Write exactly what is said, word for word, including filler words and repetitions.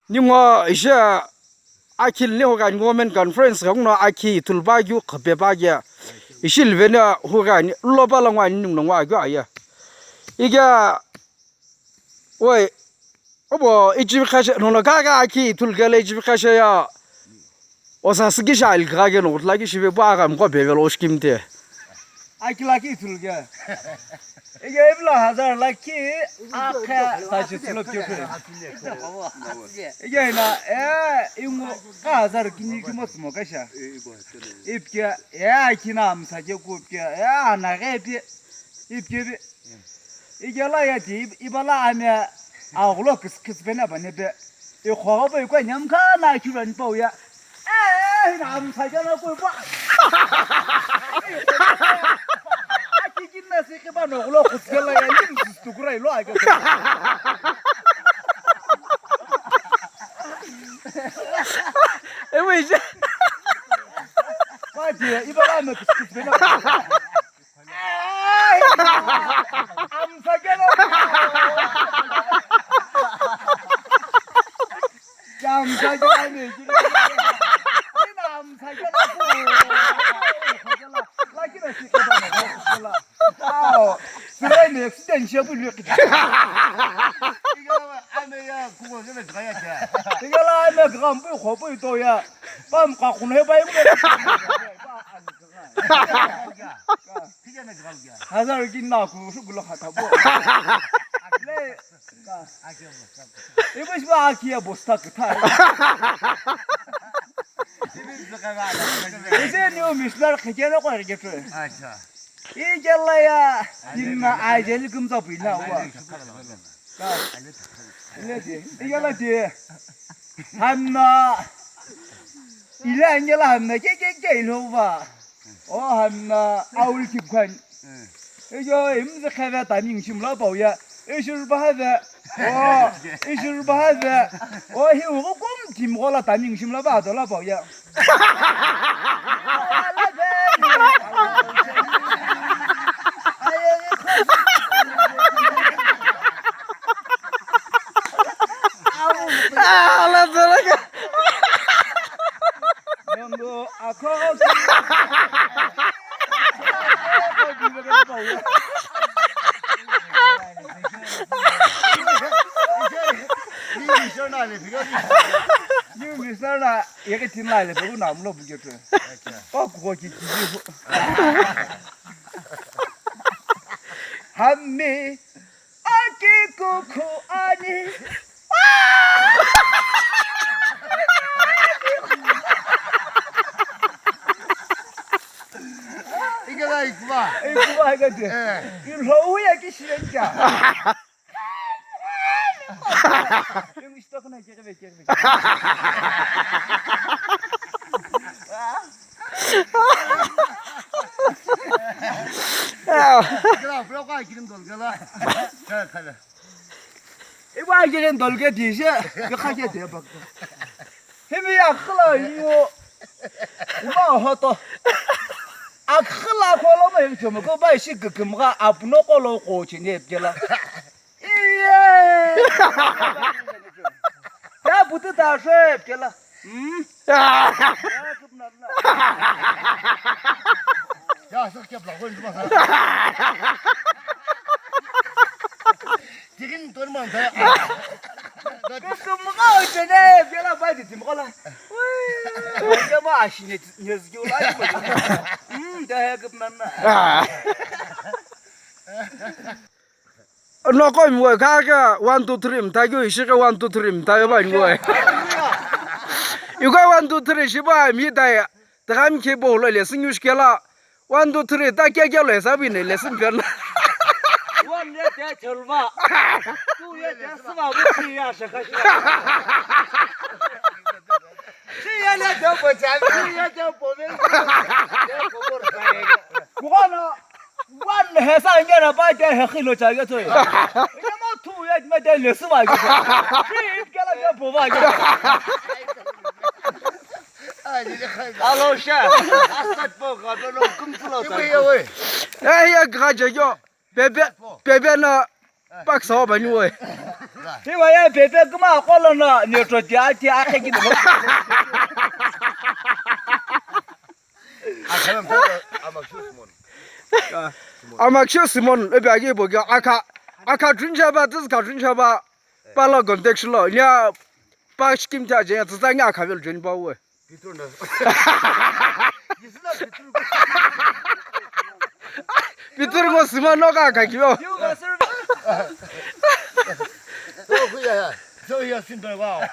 Ningu ishi akhi lini hukani women conference ghenguno akhi ithulu pa keu qhipe pa keu ishi liveni hukani lopala ngo ani ninguno ngo akeu aye. Ike, oi, obo ichibi khashe nono kaka akhi ithulu kela ichibi khashe ya. Osa sikisha alikha ke no kutla ki shibe pa ka mko bebe lo shikimte. Akila ki ithulu ke. Ike ibla hazar lakhi akha tashi sulo kyo kyo. Ike na e ingo ka hazar kini kimo sumo kasha. Ipke e akina amsa ke ku ipke e ana ke ipke ipke bi. Ike la ya ti ibala ame aghulo kis kis bena bane be. Ikhobo ikwa nyamkha na kiran pau ya. Eh, na amsa ke na ku pa. Aki kinna se ke ba no lo khusela ya lim sis tu kurai lo ake. Ewe je. Pa je ibala me kis kis bena. Ai! Amsa kelo. Amsa kelo ne. Ina amsa kelo. Lakini si kelo. Au. Sira ne accident shi bu lü. Ame ya kuko ne gaya ta. Tigala ame gam bu khobu to ya. Pam ka khun he bai. Hazar kin na ku gulo khata bo. Le. Ibu shi ba ki ya bosta kita. Ise new missioner khajana ko rege to. Acha. Igela ya. Inna ajeli kumza buina wa. Ka. Ile di. Igela di. Hamna. Ile angela hamna ke ke ke ilo ba. O hamna aul ki kwan. Ejo imzi khave taming shimla bauya. Ishur bahave. O ishur bahave. O hi ugo kum tim gola taming shimla ba dola bauya. New Mishnah na yeke tin la le pe ku na mlo bu ke pe. Pa ku ko ki ki. Hami aki kuku ani. Ikala ikuba. Ikuba ikate. Eh. Ilho uya ki shirenja. Yung istok na kekebe kekebe. Kala, bro, ka kirim dol gala. Kala, kala. Iba kirim dol ke dije, ke kha ke de bak. Himi ya khala yo. Ima hoto. Akhala kolo ma yung chomo ko ba shi ke kem ga apno kolo ko chine gela. Iye! Ya butu ta shwe kela. Hmm? Ya kipna na. Ya sak kep la kon ma sa. Tikin ton man sa. Kum ga chine kela ba di tim kola. Ui. Ya ma ashine ne zgyo la. Hmm, da ya kipna na. Noko miwe kha ke one two three mtha keu ishi ke one two three mtha yo ba miwe. Iko one two three shiba mi ta ya. Tkham khe bo lo le sing yush kela. One two three ta kya kya le sa bi ne le sim pyan. One ye te cholba. Two ye te sma bu three ya shaka shaka. Three ye le te bo cha, three ye te bo be. Te bo bo sa ye. Kukono. One hesa ngena ba te he khilo cha ge to. Ina ma two ye me te le sma ge. Three it kela ge bo ba ge. Alo sha. Asat po ga no kum tulo ta. Eh ya ga je yo. Bebe bebe na paksa ba ni we. Hiwa ye pepe kuma kolo no nyoto tia tia akhe ki. Amaksho Simon, epi agi ibo kyo akha, akha trinchaba, tizka trinchaba, pala context lo, nya pa scheme ta je, tizangi akha vel join pa we. Pitur ngo Simon no ka akha kyo. So, yeah, yeah. So, yeah, Simon, wow.